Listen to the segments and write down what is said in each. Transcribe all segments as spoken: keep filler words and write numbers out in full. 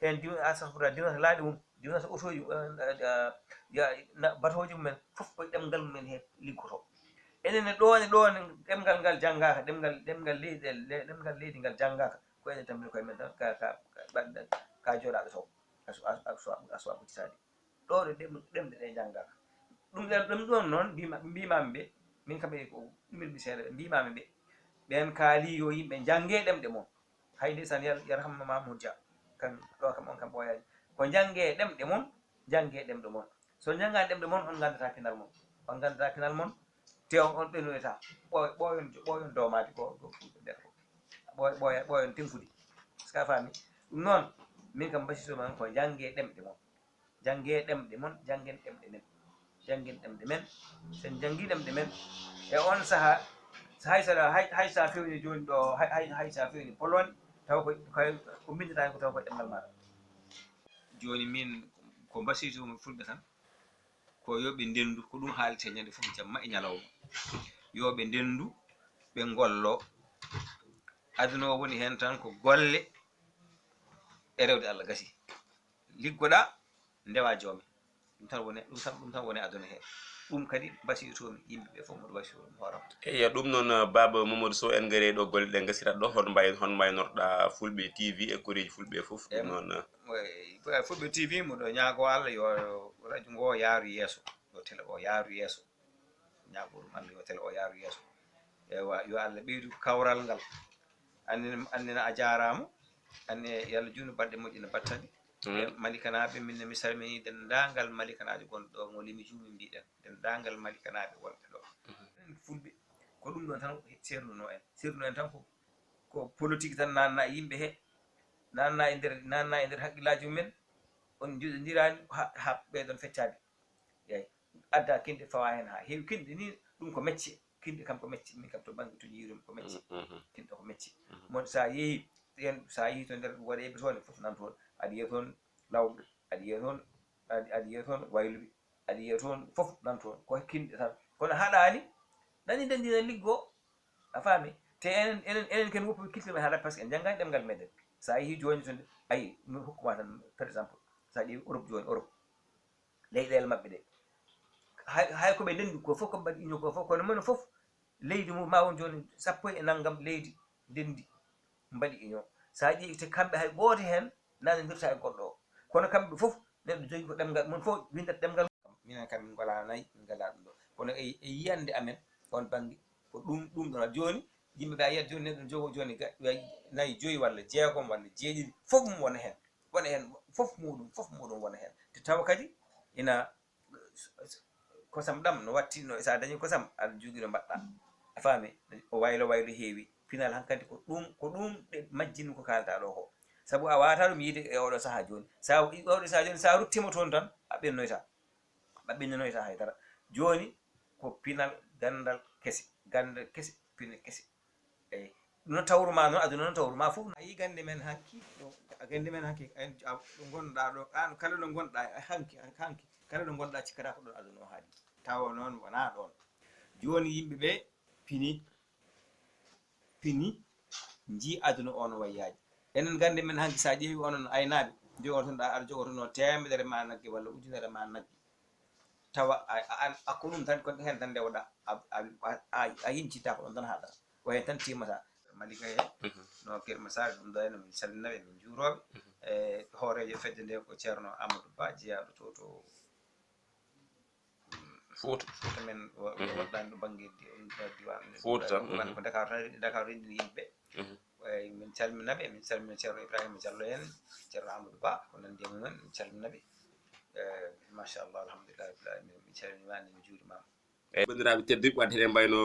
Heen diw-, astahfirullah, diwnata laaɗe mum, diwnata otooji, eh, eh, ya-, na-, batooje mumen, fof koye ɗemngal mumen he liggotoo. Enen ne ɗoon e ɗoon, ɗemngal ngal janngaaka, ɗemngal, ɗemngal leydi, le-, ɗemngal leydi ngal janngaaka, ko enen tan mbiɗen koye men tan, ka, ka, ka, ka jooɗaaɗo to, a su-, a, a, a, a suwaa ɓoccitaade. Ɗo ɗo ɗem-, ɗemɗe ɗe njanngaaka. Ɗum ɗen, ɗum ɗoon noon, mbima-, mbimaami ɓe, min kam e ko ɗumen mi seeɗa, ɓe mbimaami ɓe, ɓeen kaali yo yimɓe njanngee ɗemɗe mon. Hay ndeysaan, yar-, yarhamma Mamour Dia, kan ɗo kam, on kam ɓooyaani. Ko njanngee ɗemɗe mon, njanngee ɗemɗe mon. So njanngaani ɗemɗe mon, on nganndataa pinal mon. On nganndataa pinal mon, te on, on ɓennoyta. Ɓooy-, ɓooyon, ɓooyon doomaade ko, ko fulɓe mbiyata ko. Ɓooy-, ɓooy-, ɓooyon tenkude. Est-ce que a faami? Ɗum noon, min kam mbasiyoo mi on ko njanngee ɗemɗe mon. Njanngee ɗemɗe mon, njanngen ɗemɗe men. Njanngen ɗemɗe men. So en njanngii ɗemɗe men, e oon sahaa, so hay so aɗa, hay, hay so a feewni jooni ɗo, hay, hay, hay so a feewni Pologne, taw ko, ko, ko mbinndataa ko taw ko ɗemngal maaɗa. Jooni min ko mbasiytoo mi fulɓe tan, ko yo ɓe ndenndu, ko ɗum haaletee ñande fof, jamma e ñalawma. Yo ɓe ndenndu, ɓe ngollo. Aduna o woni heen tan ko golle e rewde Allah, gasi. Liggoɗaa, ndewa joome. Ɗum tan woni, ɗum tan, ɗum tan woni aduna he. Ɗum kadi mbasiytoo mi yimɓe ɓe fof, mboɗo mbasiyoo ɗum hooram. Eya, ɗum noon, eh, Baaba Mamadou Sow, en ngarii ɗo golle ɗe ngasirat ɗo, hono mbay-, hono mbaynorɗaa Fulɓe T V e koreeji fulɓe fof, ɗum Em, noon, eh, eh, Fulɓe T V, mboɗo ñaagoo Allah yo radio ngo yaaru yeeso, yo télé o yaaru yeeso. Ñaagoo ɗum Allah yo télé o yaaru yeeso. Ewa, yo Allah ɓeydu kawral ngal. Annene, annene a jaaraama. Anne yo Allah juutnu balɗe moƴƴe no battani. Amin. E Malikanaaɓe, min ne mi salmini denndaangal Malikanaajo gonɗo ɗo, mo limi juumi mbiɗen, denndaangal Malikanaaɓe wonɓe ɗo. Mhm. Enen Fulɓe, ko ɗum ɗon tan seernunoo en. Seernunoo en tan ko, ko politique tan naatna e yimɓe he, naatna e nder, naatna e nder hakkillaaji mumen. On njoɗondiraani haa, haa ɓeyɗon feccaade. Yeey. Adda kinɗe fawa heen haa heewi. Kinɗe ni, ɗum ko mecce. Kinɗe kam ko mecce. Min kam to bannge to njiirumi ko mecce. Mhm, mhm. Kinɗe ko mecce. Mhm. Mon so a yehi, yen, so a yehi to nder waɗeeɓe toon, fof nan toon. Aɗa yiya toon lawɓe, aɗa yiya toon, aɗa, aɗa yiya toon wayluɓe, aɗa yiya toon fof nan toon. Ko kinɗe tan. Kono haɗaani, nani ndenndi na liggo. A faami? Te enen, enen, enen ken woppuɓe kilti men haɗa, parce que en njanngaani ɗemngal meɗen. So a yehi jooni toon, ayi, mi hokkuma tan, par exemple, so a ƴeewi Europe jooni, Europe, leyɗeele maɓɓe ɗe. Hay, hay ko ɓe ndenndi ko fof, ko mbaɗi union ko fof, kono moni fof, leydi mum ma won jooni sappo e nanngam leydi ndenndi mbaɗi union. So a ƴeewi te kamɓe hay gooto heen nanondirta e goɗɗo o. Kono kamɓe fof, neɗɗo jogi ko ɗemngal mum fof, winndata ɗemngal. Minen kam min ngalaa nayi, min ngalaa ɗum ɗo. Kono e, e yiyannde amen, on bannge, ko ɗum, ɗum ɗon. Jooni, yimɓe ɓe a yiyat jooni, neɗɗo jogo jooni, ga-, nayi, joyi walla jeegom walla jeeɗiɗi, fof mum wona heen. Wona heen, fof muɗum, fof muɗum wona heen. Te tawa kadi ina kosam ɗam no watti, no, so a dañi kosam, aɗa jogii no mbaɗɗa. A faami? O waylo waylo heewi. Pinal hankadi ko ɗum, ko ɗum ɗe majjini ko kaalata ɗo ko. Sabu a waawata ɗum yiide e oɗo sahaa jooni. Sa i-, oɗo sahaa jooni, sa ruttiima toon tan, a ɓennoyta. A ɓenninoyta hay dara. Jooni ko pinal, ganndal kese, ganndal kese, pinal kese. Eyi. No tawru ma noon, aduna no tawru ma fof. A yii gannde men hanki, ɗo, gannde men hanki, en, a, ɗo ngonɗa ɗo, an kala ɗo ngonɗa, hanki, hanki, kala ɗo ngonɗa cikkata ko ɗon aduna o haaɗi. Tawa noon wonaa ɗoon. Jooni yimɓe ɓe pini, pini, njii aduna o no wayi yaaji. Enen gannde men hanki, so a ƴeewi onon aynaaɓe, jogotono, aɗa jogotono teemedere ma nagge walla ujunere ma nagge. Tawa a, a, a, a ko ɗum tan, ko heen tan ndewɗa, a, a, a, a, a yincita ko ɗon tan haɗata. Ko heen tan timmata. Malika he, mhm, no Kër Massar, ɗum ɗo heen, min calmina ɓe, min njuuroo ɓe. Mhm. E hooreejo fedde nde ko Ceerno Amadou Ba, jeyaaɗo to, to Fuuta. Fuuta men, wa-, mhm, waɗɗaani ɗo bannge di-, on ɗo diwaan. Fuuta tan, wano, mhm, ko Dakar tan, Dakar renndini yimɓe. Mhm. Eyi, min calmina ɓe, min calmina Ceerno Ibrahima Diallo en, Ceerno Amadou Ba, ko nanndi e mumen, min calmina ɓe. Eh, machallah, alhamdulillahi rabbil alamin, min calminiima, min njuuriima. Eyi, banndiraaɓe tedduɓe, wadde eɗen mbayno,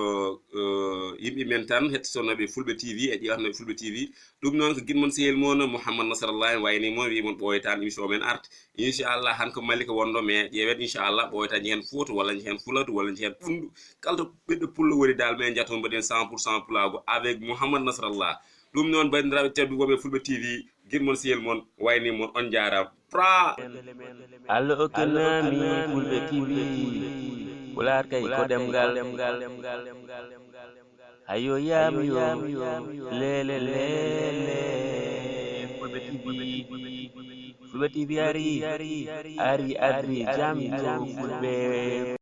eh, yimɓe men tan, hettotooɓe Fulɓe T V e ƴeewatnooɓe Fulɓe T V. Ɗum noon ko giɗo mon, sehil mon, Mouhammad Nasrallah, en wayni mon, wi mon ɓooyata tan, émission men arta. Inchallah, han ko Malika wonɗo, mais ƴeewet, inchallah, ɓooyata nji heen Fuuta, walla nji heen Fuladu, walla nji heen Ɓunndu. Kala to ɓiɗɗo Pullo woni dal, men njahata mbaɗen cent pour cent Pulaagu avec Mouhammad Nasrallah. Ɗum noon, banndiraaɓe tedduɓe wonɓe Fulɓe T V, giɗo mon, sehil mon, wayni mon, on njaaraama. Pra! Allah okkinami Fulɓe T V, Pulaar kay ko ɗemngal. Ayo yaami yo, leele, leele. Fulɓe T V ari, ari adri jam yo Fulɓe.